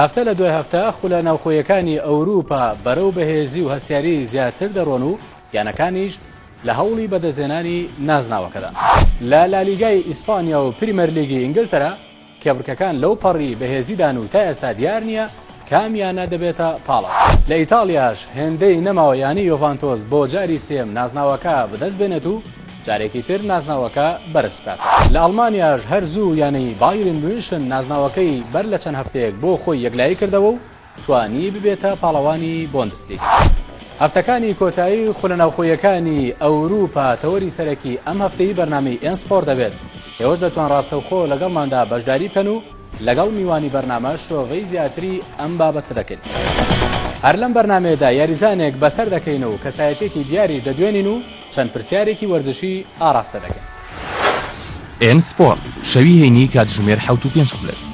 هەفتە لە دوای هەفتە خولە ناوخۆیەکانی ئەوروپا بەرەو بەهێزی و هەستیاری زیاتر دەڕۆن و یانەکانیش لە هەوڵی بەدەستهێنانی نازناوەکەدان. لە لالیگای ئیسپانیا و پریمەرلیگی ئینگلتەرا کێبڕکەکان لەو پەڕی بەهێزیدان و تا ئێستا دیار نییە کام یانە دەبێتە پاڵەوان. لە ئیتاڵیاش هێندەی نەماوە یانەی یۆڤانتۆس بۆ جاری سێیەم نازناوەکە بەدەست بێنێت و جارێکی تر نازناوەکە بەرز بکاتەوە. لە ئەڵمانیاش هەر زوو یانەی بایرن میونشن نازناوەکەی بەر لە چەند هەفتەیەک بۆ خۆی یەکلایی کردەوە و توانی ببێتە پاڵەوانی بۆندسلیگا. هەفتەکانی کۆتایی خولە ناوخۆییەکانی ئەوروپا تەوەری سەرەکی ئەم هەفتەی بەرنامەی ئێن سپۆرت دەبێت، ئێوەش دەتوان ڕاستەوخۆ لەگەڵماندا بەشداری بکەن و لەگەڵ میوانی بەرنامە شرۆڤەی زیاتری ئەم بابەتە دەکەین. هەر لەم بەرنامەیەدا یاریزانێک بەسەر دەکەین و کەسایەتیەکی دیاریش دەدوێنین و چەند پرسیارێکی وەرزشی ئاڕاستە دەکەین. ئێن سپۆرت، شەوی هەینی کاتژمێر حەوت و پێنج خولەک.